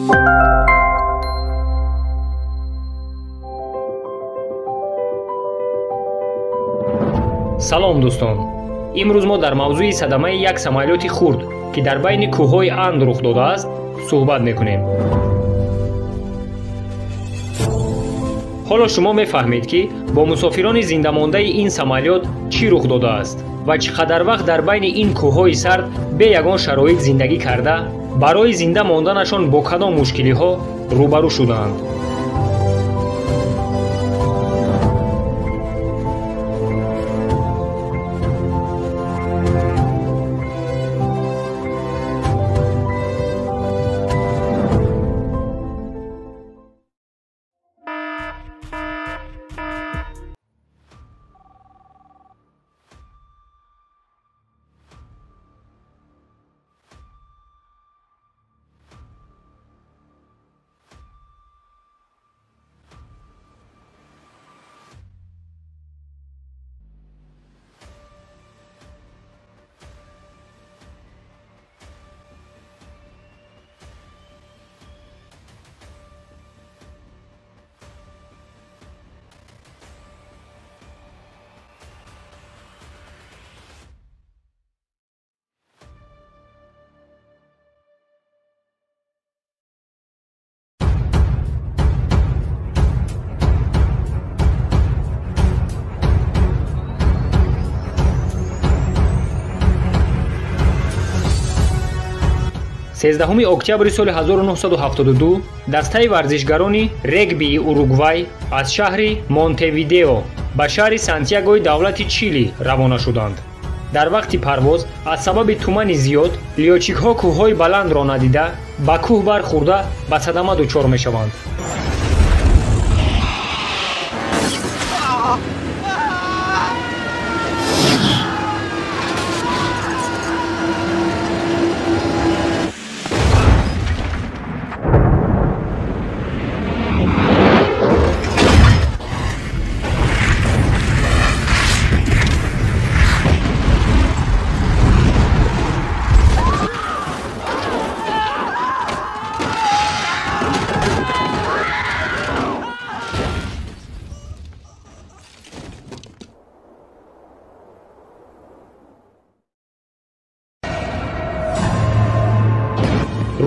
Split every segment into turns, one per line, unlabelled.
Салом дӯстон. Имрӯз мо дар мавзӯи садамаи як самолёти хурд, ки дар байни кӯҳҳои Анд рух додааст, суҳбат мекунем. Ҳоло шумо мефаҳмед, ки бо мусофирони зиндамондаи ин самолёт чӣ рух додааст ва чӣ қадар вақт дар байни ин кӯҳҳои сард бе ягон шароит зиндагӣ карда, барои зинда монданашон бо кадом мушкилиҳо рӯбарӯ шудаанд. 13 октябри соли 1972 дастаи варзишгарони регбии Уругвай аз шаҳри Монтевидео ба шаҳри Сантьягои давлати Чили равона шуданд. Дар вақти парвоз аз сабаби тумани зиёд лётчикҳо кӯҳҳои баландро надида ба кӯҳ бархӯрда ба садама дучор мешаванд.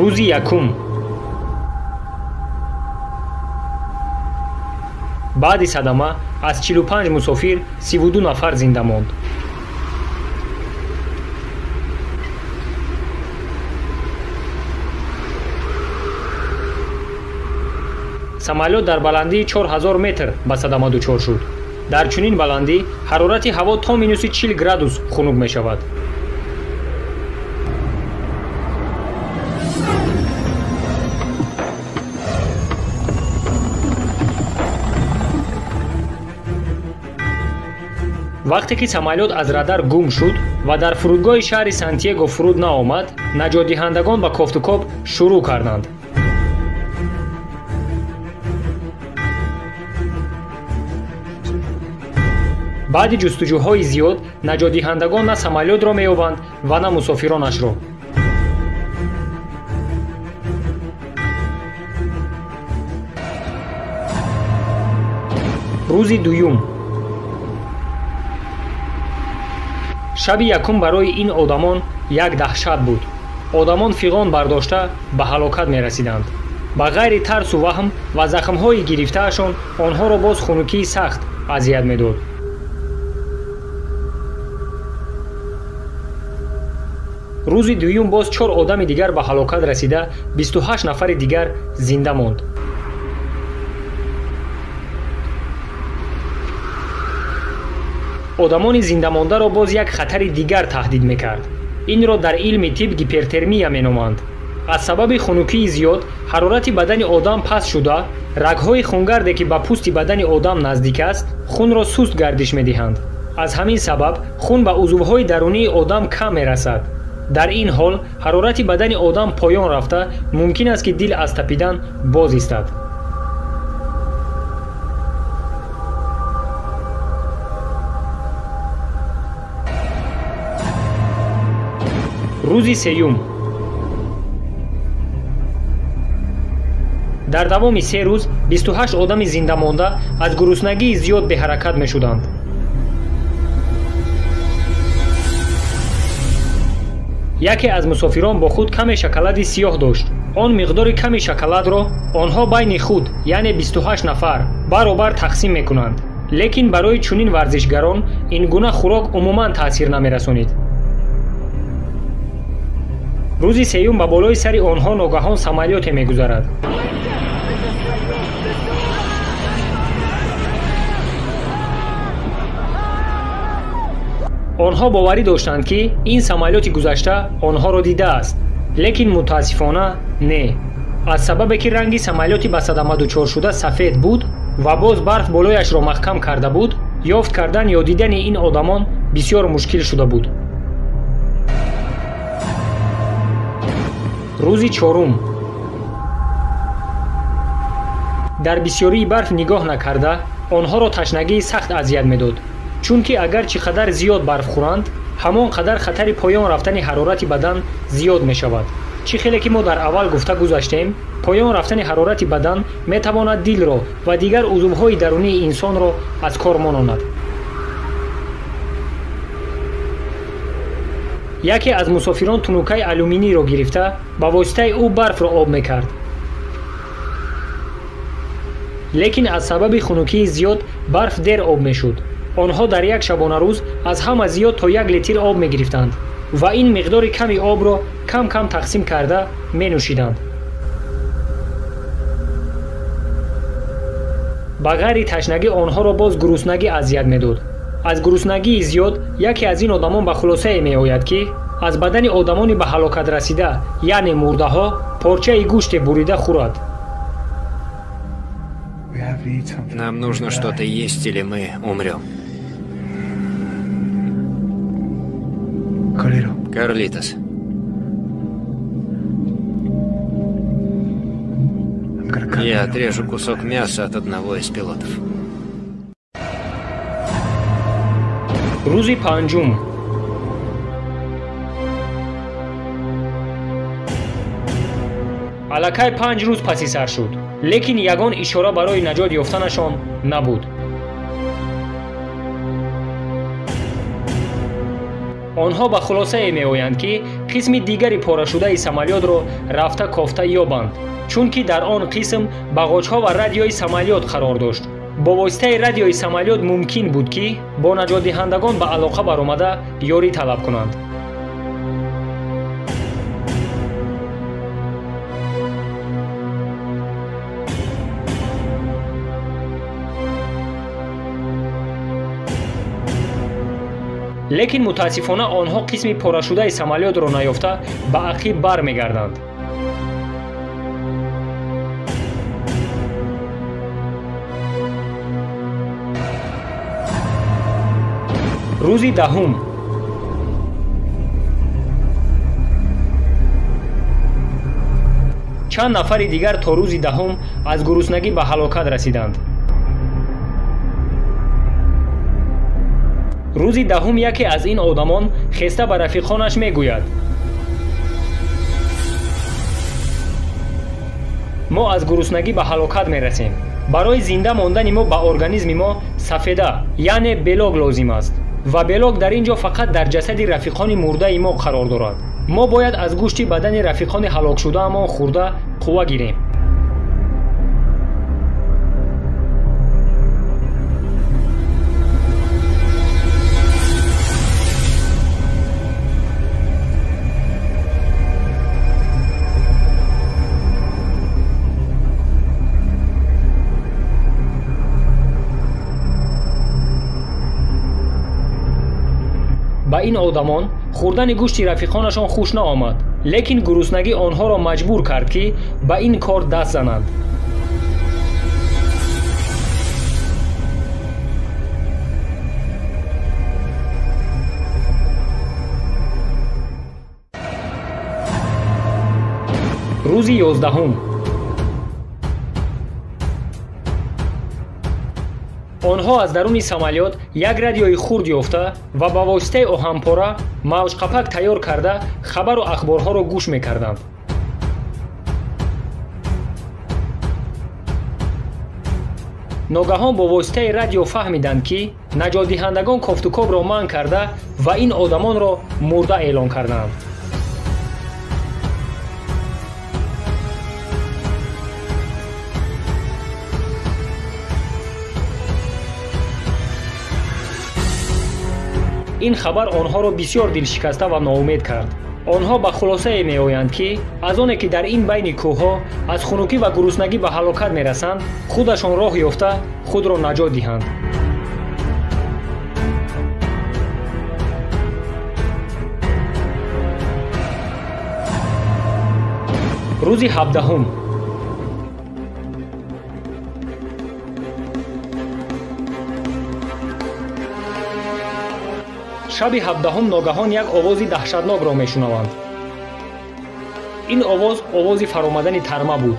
Рӯзи якум. Баъди садама аз 45 мусофир 32 нафар зинда монд. Самолёт дар баландии 4000 метр ба садама дучор шуд. Дар чунин баландӣ ҳарорати ҳаво то минуси 40 градус хунук мешавад. Вақте ки самолёт аз радар гум шуд ва дар фурудгоҳи шаҳри Сантьяго фуруд наомад, наҷотдиҳандагон ба кофтукоб шурӯъ карданд. Баъди ҷустуҷӯҳои зиёд наҷотдиҳандагон на самолётро меёбанд ва на мусофиронашро. Рӯзи дуюм. Шаби якум барои ин одамон як даҳшат буд. Одамон фиғон бардошта ба ҳалокат мерасиданд. Ба ғайри тарсу ваҳм ва захмҳои гирифтаашон онҳоро боз хунукии сахт азият медод. Рӯзи дуюм боз 4 одами дигар ба ҳалокат расида, 28 нафари дигар зинда монд. Одамони зиндамондаро боз як хатари дигар таҳдид мекард. Инро дар илми тиб гипертермия меноманд. Аз сабаби хунукии зиёд ҳарорати бадани одам паст шуда, рагҳои хунгарде ки ба пӯсти бадани одам наздик аст, хунро суст гардиш медиҳанд. Аз ҳамин сабаб хун ба узвҳои дарунии одам кам мерасад. Дар ин ҳол ҳарорати бадани одам поён рафта, мумкин аст ки дил аз тапидан боз истад. Рӯзи сеюм. Дар давоми 3 рӯз 28 одами зинда монда аз гуруснагии зиёд беҳаракат мешуданд. Яке аз мусофирон бо худ каме шоколади сиёҳ дошт. Он миқдори ками шоколадро онҳо байни худ, яъне 28 нафар, баробар тақсим мекунанд. Лекин барои чунин варзишгарон ин гуна хӯрок умуман таъсир намерасонид. Рӯзи сеюм ба болои сари онҳо ногаҳон самолёте мегузарад. Онҳо боварӣ доштанд, ки ин самолёти гузашта онҳоро дидааст, лекин мутаассифона не. Аз сабабе ки ранги самолёти ба садама дучор шуда сафед буд ва боз барф болояшро маҳкам карда буд, ёфт кардан ё дидани ин одамон бисёр мушкил шуда буд. Рӯзи чорум дар бисёрии барф нигоҳ накарда, онҳоро ташнагии сахт азият медод, чунки агар чӣ қадар зиёд барф хӯранд, ҳамон қадар хатари поён рафтани ҳарорати бадан зиёд мешавад. Чӣ хеле ки мо дар аввал гуфта гузаштем, поён рафтани ҳарорати бадан метавонад дилро ва дигар узвҳои дарунии инсонро аз кор мононад. Яке аз мусофирон тунукаи алюминийро гирифта, ба воситаи ӯ барфро об мекард. Лекин аз сабаби хунукии зиёд барф дер об мешуд. Онҳо дар як шабонарӯз аз ҳама зиёд то 1 литр об мегирифтанд ва ин миқдори ками обро кам-кам тақсим карда менӯшиданд. Ба ғайри ташнагӣ онҳоро боз гуруснагӣ азият медод. Аз гуруснагии зиёд яке аз ин одамон ба хулосае меояд, ки аз бадани одамони ба ҳалокат расида, яъне мурдаҳо, порчаи гӯште бурида хӯрад.
Нам нужно что-то есть, или мы умрем. Карлитос. Я отрежу кусок мяса от одного из пилотов.
Рӯзи панҷум аллакай 5 рӯз паси сар шуд, лекин ягон ишора барои наҷот ёфтанашон набуд. Онҳо ба хулосае меоянд, ки қисми дигари порашудаи самолётро рафта кофта ёбанд, чунки дар он қисм бағоҷҳо ва радиои самолёт қарор дошт. Бо воситаи радиои самолёт мумкин буд, ки бо наҷотдиҳандагон ба алоқа баромада ёрӣ талаб кунанд. Лекин мутаассифона онҳо қисми порашудаи самолётро наёфта ба ақиб бармегарданд. Рӯзи даҳум чанд нафари дигар то рӯзи даҳум аз гуруснагӣ ба ҳалокат расиданд. Рӯзи даҳум яке аз ин одамон хеста ба рафиқонаш мегӯяд: мо аз гуруснагӣ ба ҳалокат мерасем. Барои зинда мондани мо ба организми мо сафеда, яъне белок лозим аст ва белок дар ин ҷо фақат дар ҷасади рафиқони мурдаи мо қарор дорад. Мо бояд аз гӯшти бадани рафиқони ҳалокшудаамон хӯрда қувва гирем. Ба ин одамон хӯрдани гӯшти рафиқонашон хуш наомад, лекин гуруснагӣ онҳоро маҷбур кард, ки ба ин кор даст зананд. Рӯзи 11 онҳо аз даруни самолёт як радиои хурд ёфта ва ба воситаи оҳанпора мавҷқапак тайёр карда хабару ахборҳоро гӯш мекарданд. Ногаҳон бо воситаи радио фаҳмиданд, ки наҷотдиҳандагон кофтукобро манъ карда ва ин одамонро мурда эълон карданд. Ин хабар онҳоро бисёр дилшикаста ва ноумед кард. Онҳо ба хулосае меоянд, ки аз оне ки дар ин байни кӯҳҳо аз хунукӣ ва гуруснагӣ ба ҳалокат мерасанд, худашон роҳ ёфта худро наҷот диҳанд. Рӯзи 17. Шаби 17 ногаҳон як овози даҳшатнокро мешунаванд. Ин овоз овози фаромадани тарма буд.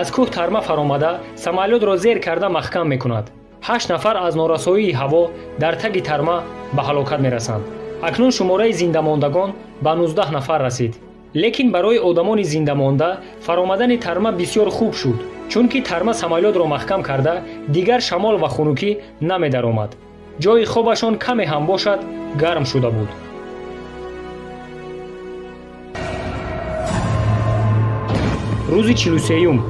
Аз кӯҳ тарма фаромада самолётро зер карда маҳкам мекунад. 8 нафар аз норасоии ҳаво дар таги тарма ба ҳалокат мерасанд. Акнун шумораи зиндамондагон ба 19 нафар расид. Лекин барои одамони зиндамонда фаромадани тарма бисёр хуб шуд, чунки тарма самолётро маҳкам карда дигар шамол ва хунукӣ намедаромад. Ҷои хобашон каме ҳам бошад гарм шуда буд. Рӯзи 43.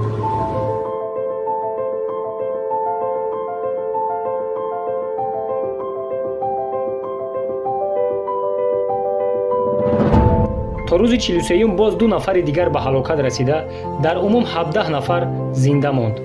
То рӯзи 43 боз 2 нафари дигар ба ҳалокат расида, дар умум 17 нафар зинда монд.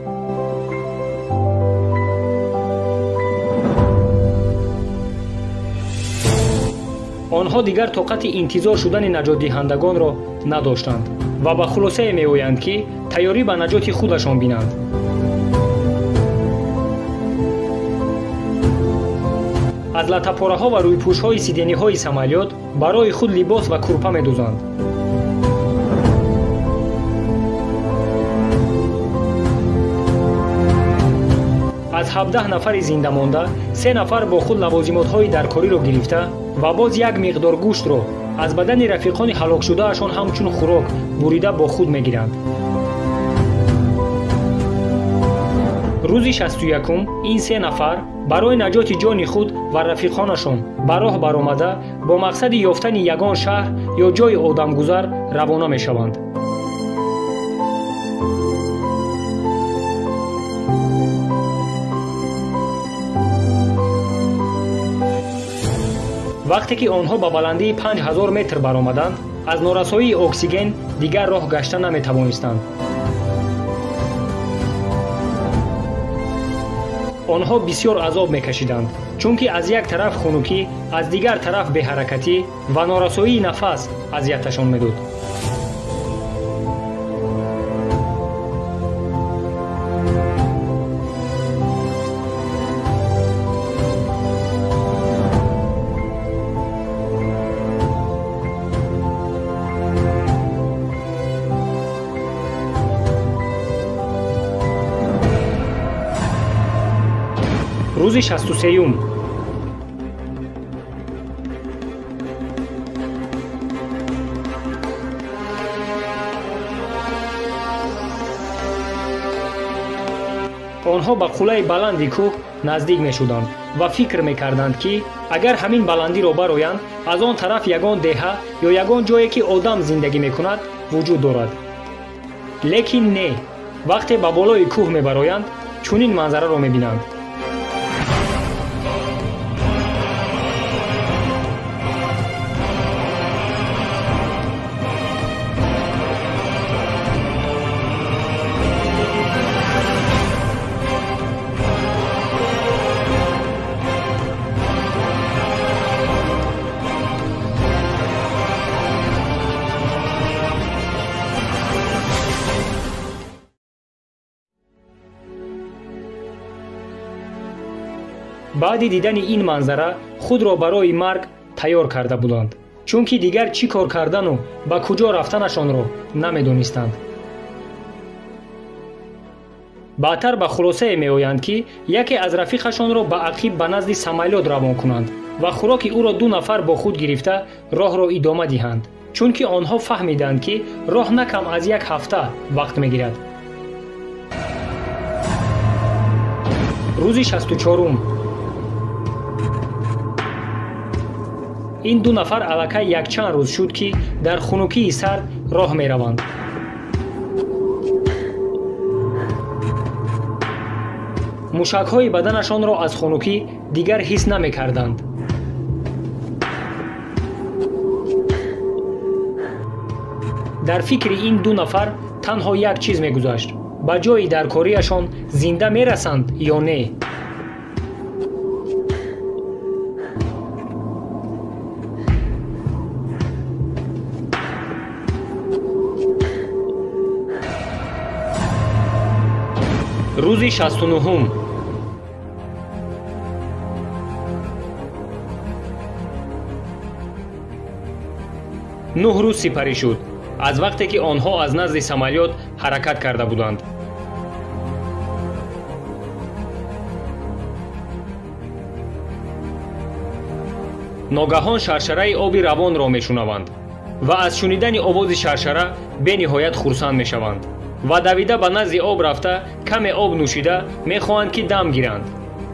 Онҳо дигар тоқати интизор шудани наҷотдиҳандагонро надоштанд ва ба хулосае меоянд, ки тайёрӣ ба наҷоти худашон бинанд. Аз латтапораҳо ва рӯйпӯшҳои сидениҳои самолёт барои худ либос ва курпа медӯзанд. Аз 17 нафари зиндамонда 3 нафар бо худ лавозимотҳои даркориро гирифта ва боз як миқдор гӯштро аз бадани рафиқони ҳалокшудаашон ҳамчун хӯрок бурида бо худ мегиранд. Рӯзи 61 ин 3 нафар барои наҷоти ҷони худ ва рафиқонашон ба роҳ баромада бо мақсади ёфтани ягон шаҳр ё ҷои одамгузар равона мешаванд. Вақте ки онҳо ба баландии 5000 метр баромаданд, аз норасоии оксиген дигар роҳ гашта наметавонистанд. Онҳо бисёр азоб мекашиданд, чунки аз як тараф хунукӣ, аз дигар тараф беҳаракатӣ ва норасоии нафас азияташон медод. Рӯзи 63. Онҳо ба қуллаи баланди кӯҳ наздик мешуданд ва фикр мекарданд, ки агар ҳамин баландиро бароянд, аз он тараф ягон деҳа ё ягон ҷое ки одам зиндагӣ мекунад вуҷуд дорад. Лекин не, вақте ба болои кӯҳ мебароянд, чунин манзараро мебинанд. Баъди дидани ин манзара худро барои марг тайёр карда буданд, чунки дигар чӣ кор кардану ба куҷо рафтанашонро намедонистанд. Баъдтар ба хулосае меоянд, ки яке аз рафиқашонро ба ақиб ба назди самолёт равон кунанд ва хӯроки ӯро ду нафар бо худ гирифта роҳро идома диҳанд, чунки онҳо фаҳмиданд, ки роҳ на кам аз як ҳафта вақт мегирад. Рӯзи 64-ум ин ду нафар аллакай якчанд рӯз шуд, ки дар хунукии сард роҳ мераванд. Мушакҳои баданашонро аз хунукӣ дигар ҳис намекарданд. Дар фикри ин ду нафар танҳо як чиз мегузашт: ба ҷои даркориашон зинда мерасанд ё не. Рӯзи 69-ум нӯҳ рӯз сипарӣ шуд аз вақте ки онҳо аз назди самолёт ҳаракат карда буданд. Ногаҳон шаршараи оби равонро мешунаванд ва аз шунидани овози шаршара бениҳоят хурсанд мешаванд ва давида ба назди об рафта каме об нӯшида мехоҳанд, ки дам гиранд.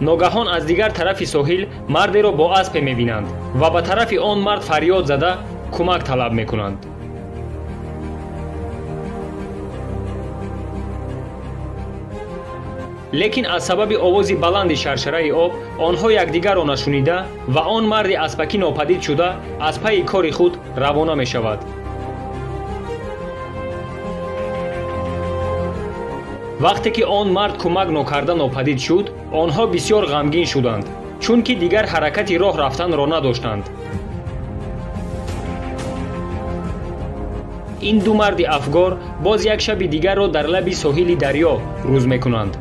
Ногаҳон аз дигар тарафи соҳил мардеро бо аспе мебинанд ва ба тарафи он мард фарёд зада кӯмак талаб мекунанд. Лекин аз сабаби овози баланди шаршараи об онҳо якдигарро нашунида ва он марди аспакӣ нопадид шуда аз пайи кори худ равона мешавад. Вақте ки он мард кӯмак нокарда нопадид шуд, онҳо бисёр ғамгин шуданд, чунки дигар ҳаракати роҳ рафтанро надоштанд. Ин ду марди афгор боз як шаби дигарро дар лаби соҳили дарё рӯз мекунанд.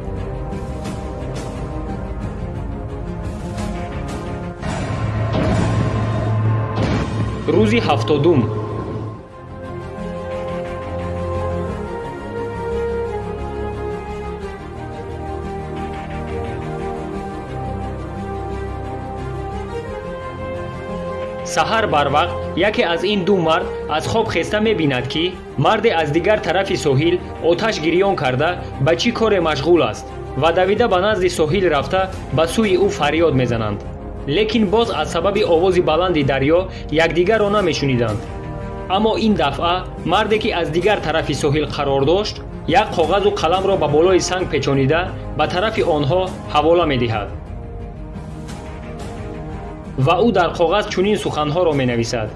Рӯзи 70-ум саҳар барвақт яке аз ин ду мард аз хоб хеста мебинад, ки марде аз дигар тарафи соҳил оташ гирён карда ба чӣ коре машғул аст ва давида ба назди соҳил рафта ба сӯи ӯ фарёд мезананд. Лекин боз аз сабаби овози баланди дарё якдигарро намешуниданд. Аммо ин дафъа марде ки аз дигар тарафи соҳил қарор дошт, як коғазу қаламро ба болои санг печонида ба тарафи онҳо ҳавола медиҳад ва ӯ дар коғаз чунин суханҳоро менависад: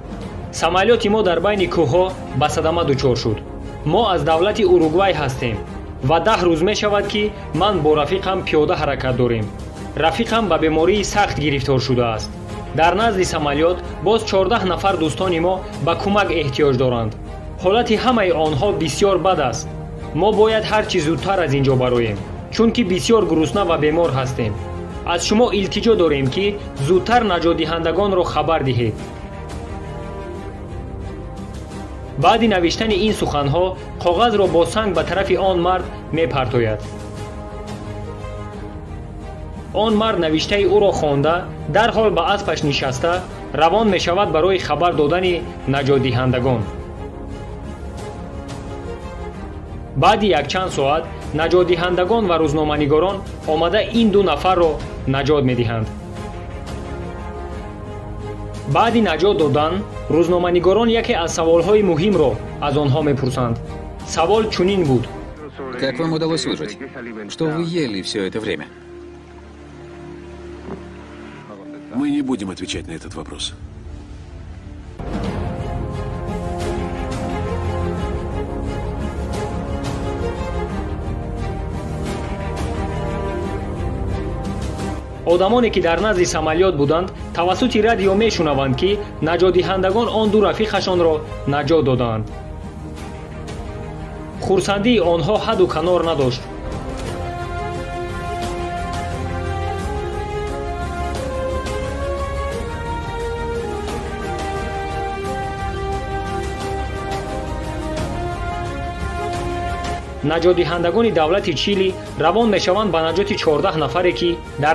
самолёти мо дар байни кӯҳҳо ба садама дучор шуд. Мо аз давлати Уругвай ҳастем ва 10 рӯз мешавад, ки ман бо рафиқам пиёда ҳаракат дорем. Рафиқам ба бемории сахт гирифтор шудааст. Дар назди самолёт боз 14 нафар дӯстони мо ба кӯмак эҳтиёҷ доранд. Ҳолати ҳамаи онҳо бисёр бад аст. Мо бояд ҳар чӣ зудтар аз ин ҷо бароем, чунки бисёр гурусна ва бемор ҳастем. Аз шумо илтиҷо дорем, ки зудтар наҷотдиҳандагонро хабар диҳед. Баъди навиштани ин суханҳо коғазро бо санг ба тарафи он мард мепартояд. Он мард навиштаи ӯро хонда дарҳол ба аспаш нишаста равон мешавад барои хабар додани наҷотдиҳандагон. Баъди якчанд соат наҷотдиҳандагон ва рӯзноманигорон омада ин ду нафарро наҷот медиҳанд. Баъди наҷот додан рӯзноманигорон яке аз саволҳои муҳимро аз онҳо мепурсанд. Савол чунин буд:
Как вам удалось выжить? Что вы ели все это время?
Мы не будем отвечать на этот вопрос.
Одамоне ки дар назди самолёт буданд тавассути радио мешунаванд, ки наҷотдиҳандагон он ду рафиқашонро наҷот додаанд. Хурсандии онҳо ҳадду канор надошт. Наҷотдиҳандагони давлати Чили равон мешаванд ба наҷоти 14 нафаре, ки дар